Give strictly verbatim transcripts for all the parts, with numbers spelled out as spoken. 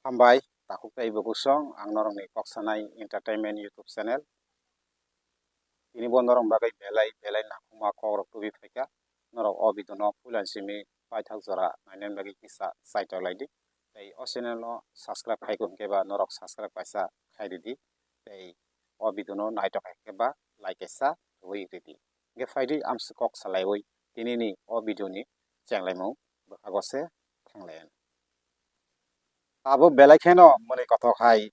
Hambai, takhuk tei bukusong, ang norokni kok sanai entertainment YouTube channel. Tini bo norok bagwi belai belai nakhungma kokrok tubui phaikha. Norok o video no puila simi paithak jora nainani bagwi kisa saitok lai di. Tei o channel no subscribe khai khe ba norok subscribe kaisa khai ridi. Tei o video no naitok hai khe ba like kaisa rwi ridi. Hingkhe phaidi amswk kok salaiwi tinini o video ni chenglaimung bwkhago se thanglaianw. Tabuk belai kheno mwnwi kothok hai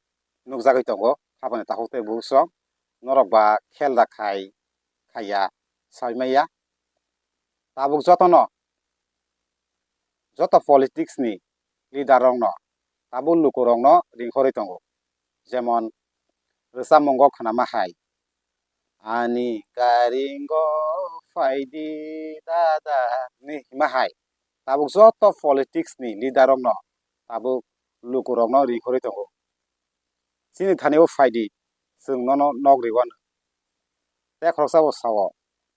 nukjagwi tongo, habani takhuk tei bukusong norok ba khel da khai khaiya sawi manya. Tabuk jotono, joto politics ni leader rokno tabuk lukurokno ringkhorwi tongo, jemon rwchapmungo khnama hai, "Ani garingo phaidi dada" hinwi hima hai. Tabuk joto politics ni leader rokno tabuk lukurokno ringkhorwi tongo. "Chini thani o phaidi, chwng nono nok riwano." Tei khoroksa bo sao,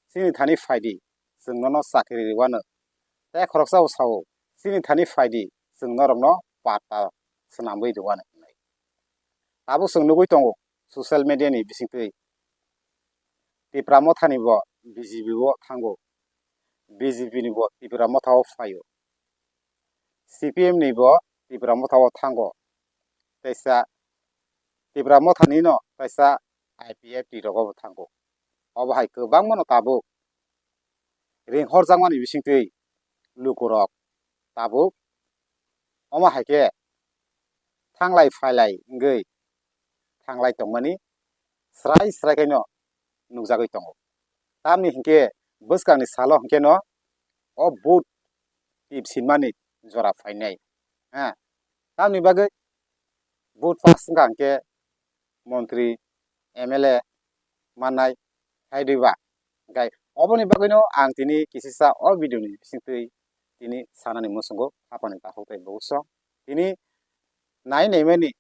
"Chini thani phaidi, chwng nono chakri riwano." Tei khoroksa bo sao, "Chini thani phaidi, chwng norokno pata swnamwi rwano," hinwi. Tabuk chwng nugwi tongo social media ni bisingtwi, Tipra Motha ni bo B J P o thango, B J P ni bo Tipra Motha o phaio, C P M ni bo Tipra Motha o thango, teisa Tipra Motha ni no teisa I P F T rogo bo thango. Obo hai kwbangma no tabuk ringhorjakmani bisingtwi lukurok tabuk omo hai khe thanglai phailai wngwi thanglai tongmani srai srai khaino nukjagwi tongo. Tamni hinkhe bwskangni salo hinkheno o vote tip sinmani jora phainai. Ha, tamni bagwi vote pass wngkha hinkhe montri, M L A mannai hai diba. Hingkhai oboni bagwino ang tini kisisa o video ni bisingtwi tini sanani muchungo, hapani takhuk tei bukusong. Tini nai naimani,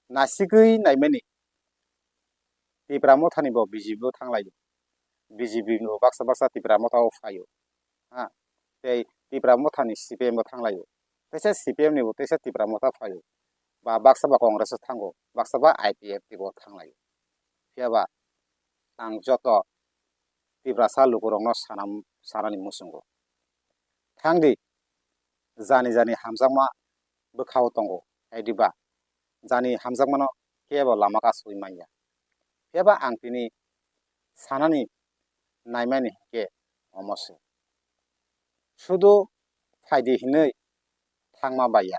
nasigwi naimani, Tipra Mothani bo B J P o thanglaio, B J P ni bo baksa baksa Tipra Motha o phaio. Ha, tei Tipra Mothani C P M bo thanglaio, teisa C P M ni bo teisa Tipra Motha phaio, ba baksa ba Congress o thango, baksa ba I P F T bo thanglaio. Phiya ba ang joto Tiprasa lukurokno sanam-, sanani muchungo, thangdi, jani jani hamjakma bwkhao tongo, hai diba? Jani hamjakmano kebo lama kasugwi manya. Phiya ba ang tini sanani naimani hinkhe omo se. Sudu phaidi hinwi thangma baiya.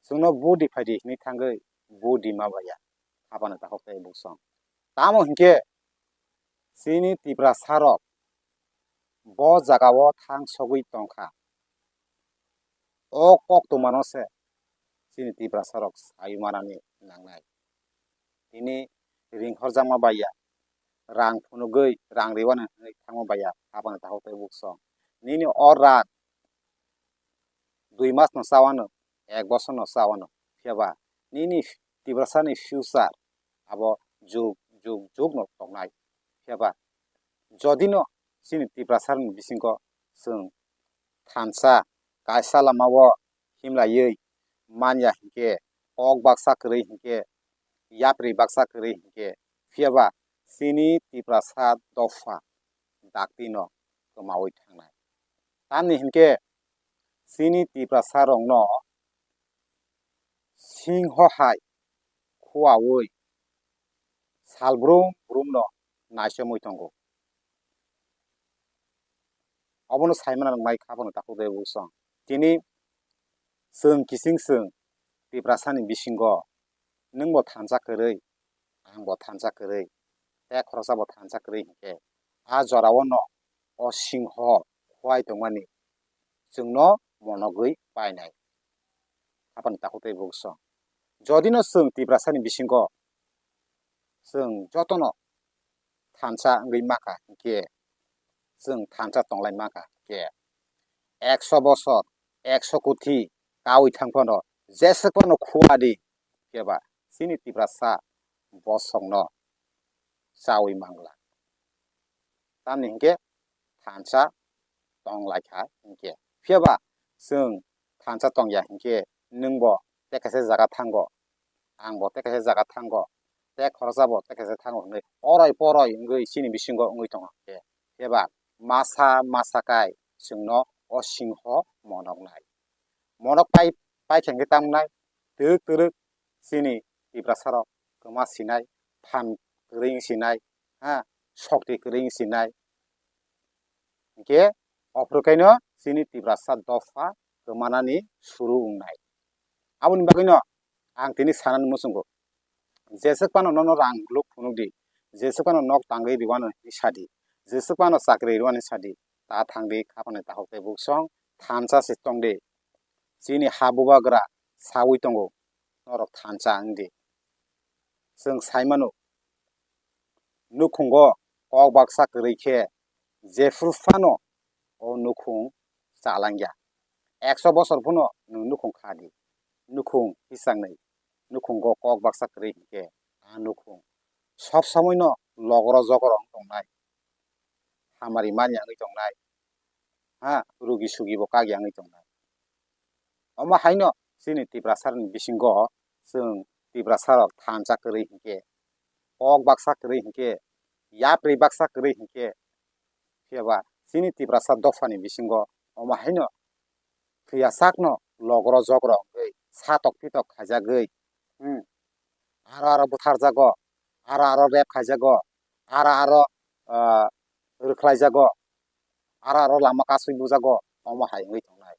Chwngno budi phaidi hinwi thangwi budi ma baiya. Hapano takhuk tei buksong. Tamo hinkhe chini Tiprasa rok bo jaga o thang sogwi tongkha. O koktwmano se chini Tiprasa rok sai manani nangnai. Tini ringhorjakma baiya, rang phunugwi rang riwano hinwi thangma baiya, hapano takhuk tei buksong. Nini o rang dui mas no chawano, ek bosor no chawano, phiya ba nini Tiprasa ni future abo jug jug jug no tongnai. Phiya ba jodi no chini Tiprasa ni bisingo chwng thansa kaisa lama o himlaiwi manya hinkhe, kok baksa kwrwi hinkhe, yapri baksa kwrwi hinkhe, phiya ba chini Tiprasa dopha dakti no kwmaui thangnai. Tamni hinkhe chini Tiprasa rokno singho hai khuaui sal brum brum no naichomwi tongo. Obono saimano nangmai kha, abono takhuk de buksong. Tini chwng kiching chwng Tiprasa ni bisingo nwng bo thansa kwrwi, ang bo thansa kwrwi, tei khoroksa bo thansa kwrwi hinkhe, a jora o no o singho khuai tongmani chwngno monogwi painai. Hapani takhuk tei buksong. Jodi no chwng Tiprasa ni bisingo chwng jotono thansa wngwi mankha hinkhe, chwng thansa tonglai mankha hinkhe, ekso bosor, ekso kuthi kaui thang phano jeswk phano khua di, khe ba chini Tiprasa bosongno chaui mangla. Tamni hinkhe thansa tong lai kha hinkhe. Phiya ba chwng thansa tong ya hinkhe nwng bo tei kaisa jaga thango, ang bo tei kaisa jaga thango, tei khoroksa bo tei kaisa thango hwnwi oroi poroi wngwi chini bisingo wngwi tongo. Eba masa masa kai chwngno o singho monoknai. Monok pai, pai khe hwnkhe tamnai twrwk twrwk chini Tiprasarok kwma sinai, phan kwrwi wng sinai, ha, sokti kwrwi wng sinai. Hinkhe ophuru kaino chini Tiprasa dopha kwmanani suru wngnai. Aboni bagwino ang tini sanani muchungo, jeswk phano nono rang luk phunuk di, jeswk phano nok tangwi rwano hinwi sa di, jeswk phano chakri rwani sa di, ta thang di, khapani takhuk tei buksong thansa se tong di. Chini ha bubagra saui tongo, norok thansa wng di. Chwng sai mano, nukhungo kok baksa kwrwi khe jephru phano o nukhung chalangya. Ekso bosor phano nwng nukhung kha di, nukhung hisaknwi, nukhungo kok baksa kwrwi hinkhe a nukhung sob somoino logro jogro wng tongnai, hamari manya wngwi tongnai, ha, rugi sugi bo kagya wngwi tongnai. Omo haino chini Tiprasarokni bisingo chwng Tiprasarok thansa kwrwi hinkhe, kok baksa kwrwi hinkhe, yapri baksa kwrwi hinkhe, phiya ba chini Tiprasa dophani bisingo omo haino thwiya sakno logro jogro wngwi, satok pitok khaijagwi, hmm, aro aro butharjago, aro aro rep khaijago, aro aro, ah, rwkhlaijago, aro aro lama kasui bujago, omo hai wngwi tongnai.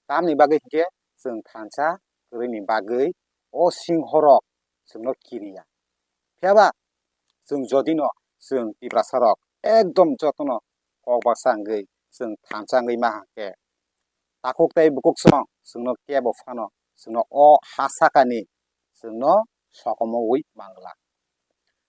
Tamni bagwi hinkhe chwng thansa kwrwini bagwi o singhorok chwngno kiriya. Phiya ba chwng jodino chwng Tiprasarok ekdom jotono kok baksa wngwi chwng thansa wngwi ma hwnkhe, takhuk tei bukuksong chwngno kebo phano chwngno o ha sakani chwngno sokomogwi mangla.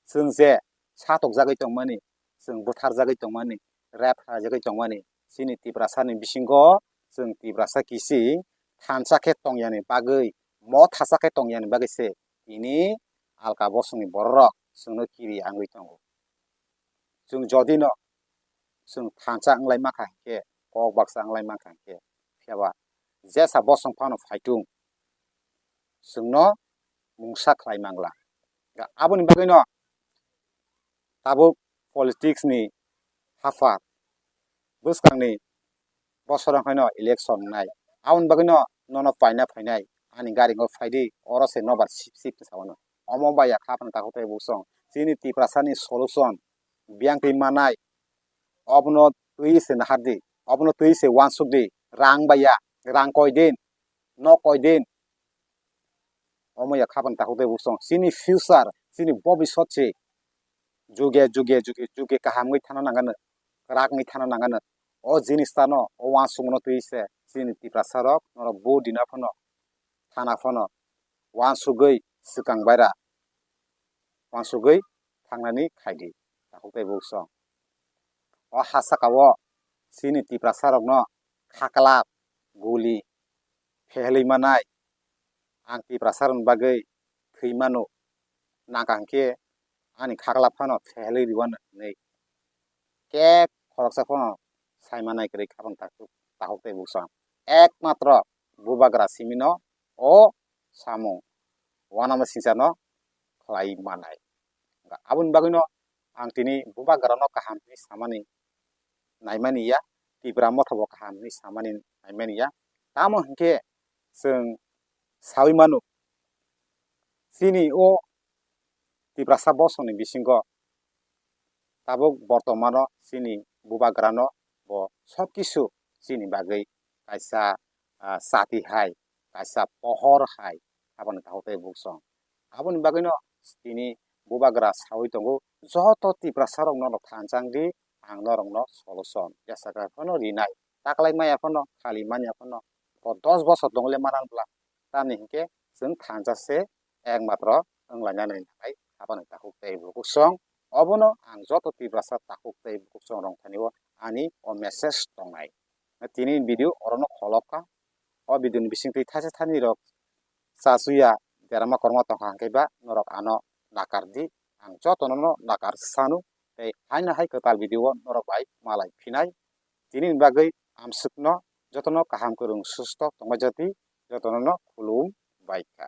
Chwng je satokjagwi tongmani, chwng butharjagwi tongmani, rep khlaijagwi tongmani, chini Tiprasani bisingo chwng Tiprasa kising thansa khe tongyani bagwi, mothacha khe tongyani bagwi se tini alka bosongni bororok chwngno kiri wngwi tongo. Chwng jodino chwng thansa wnglai mankha hinkhe, kok baksa wnglai mankha hinkhe, phiya ba jesa bosong phano phaitung chwngno mungsa khlai mangla. Aboni bagwino tabuk politics ni hapha bwskangni bosor wngkhaino election wngnai. Aboni bagwino nono paina phainai, ani gari o phaidi, oro se nobar sip sip sao no. Omo bai ya kha phano takhuk tei buksong. Chini Tiprasani solution biyang twi manai, obono twi se nahardi, obono twi se uansukdi, rang bai ya, rang koidin, nok koidin. Omo ya kha phano takhuk tei buksong. Chini future, chini bobisot se juge, juge, juge, juge kaham wngwi thana nangano, kwrak wngwi thana nangano. O jinis tano, o uansukmano twi se chini Tiprasarok norok vote dina phano, thana phano uansugwi swkang baira uansugwi thangnani khaidi, takhuk tei buksong. O ha sakao chini Tiprasarokno khaklap, guli, phehelwi manai, ang Tiprasarokni bagwi thwi mano, nangkha hinkhe ani khaklap phano phehelwi rwano hinwi khe khoroksa phano sai manai kwrwi kha phano takhuk, takhuk tei buksong. Ekmatro bubagra simino o samung uanama singchano khlai manai. Aboni bagwino ang tini bubagrano kaham hinwi samani naimani ya, Tipra motha bo kaham hinwi samani naimani ya. Tamo hinkhe chwng saui mano, chini o Tiprasa bosongni bisingo tabuk bortomano chini bubagrano bo sob kisu chini bagwi kaisa, ah, chati hai, kaisa pohor hai, aboni takhuk tei buksong. Aboni bagwino tini bubagra saui tongo, joto Tiprasarokno no thanchang di, ang norokno solution jesa khe phano rinai, taklai maya phano, khali manya phano, bo dos bosor tongole manang bla, tamni hinkhe chwng thansa se ekmatro wnglainani nangnai, aboni takhuk tei bukuksong. Obono ang joto Tiprasa takhuk tei bukuksong rok thani o ani o message tongnai. Tini video orono kholopkha. O video ni bisingtwi thaisa thani rok chachuya derama korma tongkha hinkhe ba norok ano nakar di, ang jotono no nakar sanu, tei haino hai kwtal video o norok bai malai phinai. Tini ni bagwi amswkno jotono kaham kwrwng susto tongbai jati, jotono no khulum bai kha.